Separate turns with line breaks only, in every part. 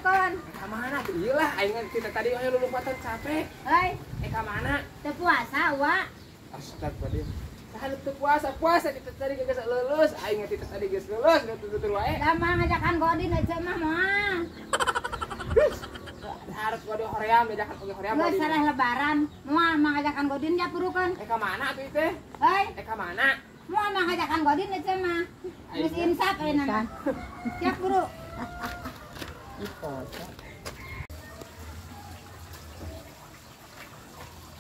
burukan.
Ka mana tuh ieu lah aing kita tadi aya lulumpatan capek.
Hei,
ka mana?
Teu puasa wa.
Astagfirullah. Saha teu puasa, puasa kita tadi geus lulus, aing kita tadi geus lulus, tutur wae.
Da mah ngajakan Godin aja mah moal.
Harus godin hoream, diajakan oge hoream.
Geus sareh lebaran, moal mah ngajakan Godin ya burukan.
Ka mana atuh teh?
Hei,
ka mana?
Moal mah ngajakan Godin aja mah. Geus insaf ayeuna mah. Siap buru.
Ih, poso.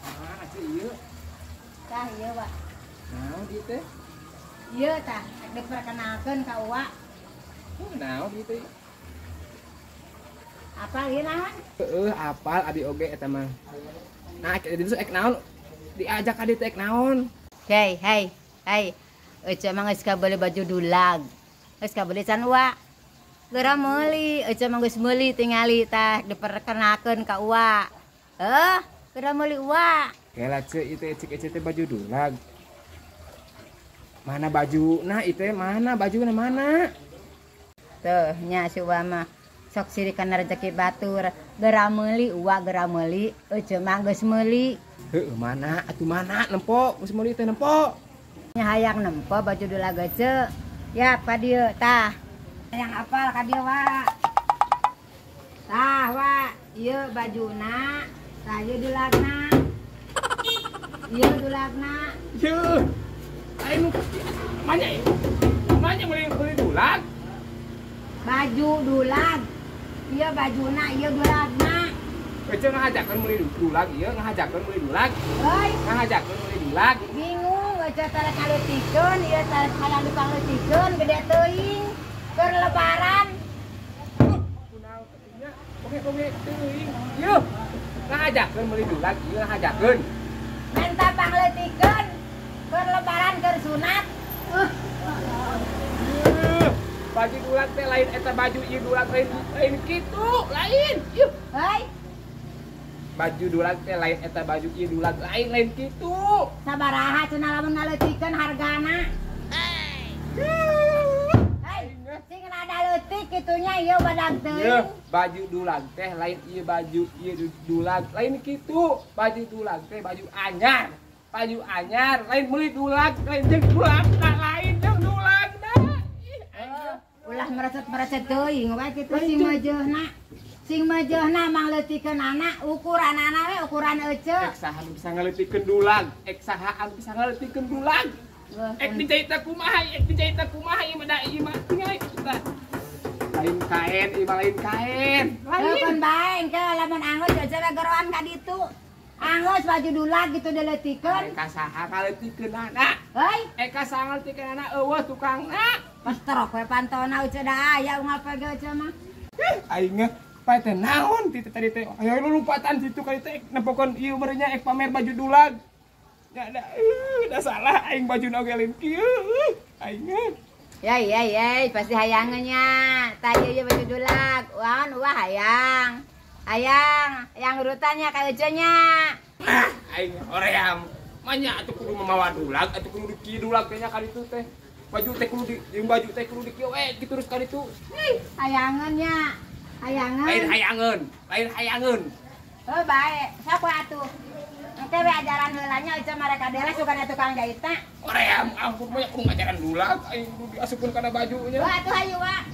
Mana sih ieu?
Tah ieu, Wak.
Naon ieu teh?
Ieu tah diperkenalkeun ka Uwa.
Naon ieu teh?
Apal ieu naon?
Heeh, apal abi oge eta mah. Nah, kitu ek naon? Diajak ka dieu teh ek naon?
Hei, hei, hei. Ece mah geus kabeuli baju dulag. Geus kabeuli can Uwa. Geura meuli, ece mah geus meuli tingali tah diperkenalkeun ka Uwa. Heuh, geura meuli Uwa.
Kela ce ieu teh cek ece teh baju dulag. Mana bajuna ieu teh mana bajuna mana?
Tuh nya si Uwa mah sok sirik kana rezeki batur. Geura meuli Uwa geura meuli, ece mah geus meuli.
Heuh, mana atuh mana nempo geus meuli teh nempo.
Nya hayang nempo baju dulag ece. Ya ka dieu tah. Hayang apal ka dieu wa. Tah wa, ieu bajuna, tah ieu dulagna. Ieu dulagna.
Ieu. Aing manya manya meuli dulag.
Baju dulag. Ieu bajuna, ieu dulagna.
Ece ngahajakeun meuli dulag ieu, ngahajakeun meuli dulag.
Heuy,
ngahajakeun meuli dulag.
Bingung ece teh kaleutikeun, ieu teh hayang dipangleutikeun gede teuing. Keur lebaran.
Kunaon teuingnya? Oge-oge teuing. Ieu ngahajakeun meuli dulag, ieu ngahajakeun.
Menta pangleutikeun keur lebaran keur sunat.
Baju dulag teh lain eta baju ieu dulag lain lain kitu, lain. Ieu.
Heuy.
Baju dulag teh lain eta baju ieu dulag lain lain kitu.
Sabaraha cenah lamun ngaleutikeun hargana? Hei. Sing rada leutik kitunya ieu badag teuing.
Ieu baju dulag teh lain ieu baju ieu dulag lain kitu. Baju dulag teh baju anyar. Baju anyar lain meuli dulag lain jeung dulag lain jeung dulag dah.
Ulah merecet-merecet teuing wae kitu sing mejeuhna. Sing mejeuhna mangleutikeun anak ukuran anak we ukuran ece.
Ek saha nu bisa ngaleutikeun dulag, ek saha anu bisa ngaleutikeun dulag. Ek dicaita kumaha, ek dicaita kumaha ieu mah da ieu mah tingali kita. Lain kain, ieu mah lain kain.
Lain keun bae engke lamun anggeus ece we geroan ka ditu. Anggeus baju dulag gitu dileutikeun.
Ek saha ngaleutikeun anak.
Heuy,
ek saha ngaleutikeun anak eueuh tukangna.
Pas terok we pantona ece da aya unggal pege ece mah.
Aing mah pae teh naon ti tadi teh. Ayo lompatan situ ka teh nempokeun ieu meureunnya ek pamer baju dulag. Ya da, da salah aing bajuna oge lain kieu. Aing mah.
Ya ya ya, pasti hayangeunnya. Tah ieu baju dulag. Wan wah hayang. Hayang, yang urutannya ka ece nya.
Ah, aing hoream. Manya atuh kudu mamawa dulag, atuh kudu di kieu dulag teh nya ka ditu teh. Baju teh kudu di jeung baju teh kudu di kieu we kitu terus ka ditu.
Ih, hayangeun nya. Hayangeun.
Lain hayangeun, lain hayangeun.
Heuh bae, sapa atuh? Engke we ajaran heula nya ece mereka deres bukan tukang jahitna.
Hoream, ampun mah kudu ngajaran dulag aing kudu diasupkeun kana bajunya.
Wah atuh hayu wa.